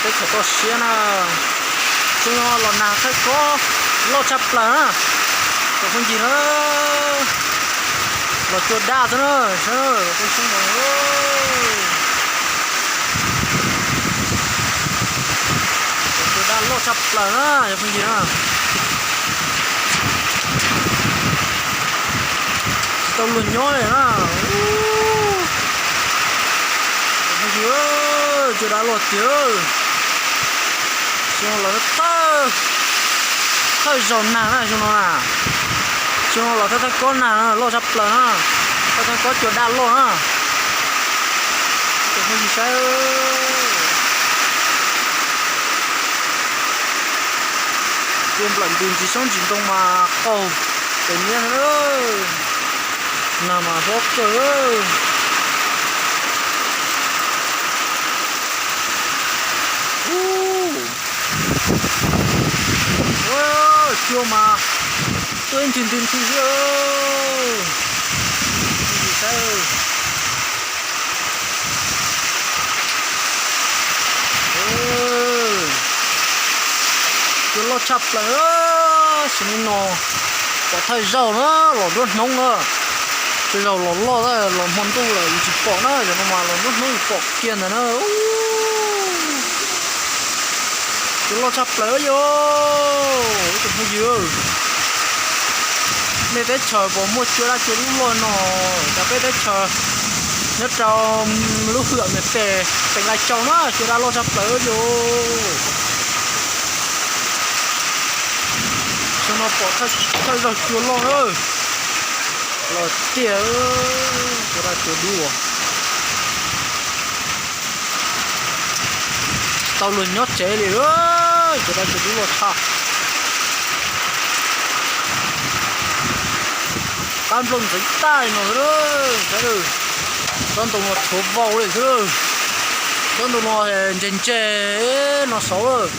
Teb chaws toj siab na, tsis los nag thawj kob loj tshaj plaws na. Cov phooj ywg na, los cua daj xwb na, saib peb xyoob no, los cua daj loj tshaj plaws na cov phooj ywg na. Tsis tau luag nyob li na. Cov phooj ywg, cua daj loj tiag. Xyoo no los thawj, thawj zaug nag na xyoo no na. Xyoo no los thawj thawj kob nag na, loj tshaj plaws na. Thawj thawj kob cua daj loj na. Cov phooj ywg saib, cua nplawm ntws ntsis xyoob ntsis ntoo mas qaug ces niab na. Nag mas hlob kawg. Ub, cua mas tuaj ib nthwv nthwv nthwv xwb. Cua loj tshaj plaws. Xyoo no pom thawj zaug na, los nruab hnub na. Thawj zaug los loj, los hmo ntuj lawm yus tsis pom na, yog no mas los nruab hnub yus pom kiag ntawd na. Cua loj tshaj plaws yog, ib tsoom phooj ywg, nej teb chaws puas muaj cua daj cua dub loj no? Cov peb teb chaws nyob rau lub hwm Mes Pes, Pees Lais Caus na, cua daj loj tshaj plaws yog. Xyoo no pom thawj zaug cua loj na. Loj tiag, cua daj cua dub. Tsis tau luag nyob tsev li, cua daj cua dub loj tshaj. Qab nplooj ntxeev tag li no xwb, saib, tsob ntoo no tshuav vau li xwb. Tsob ntoo no ntse ntse no saud,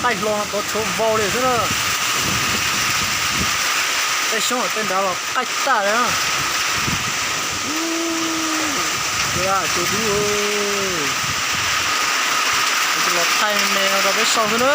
qaij hlo no tod tshuav vau li xwb na. Tej xyoob tej nrad los qaij tag li na. Cua daj cua dub, los thaij me me no rau peb saib xwb na.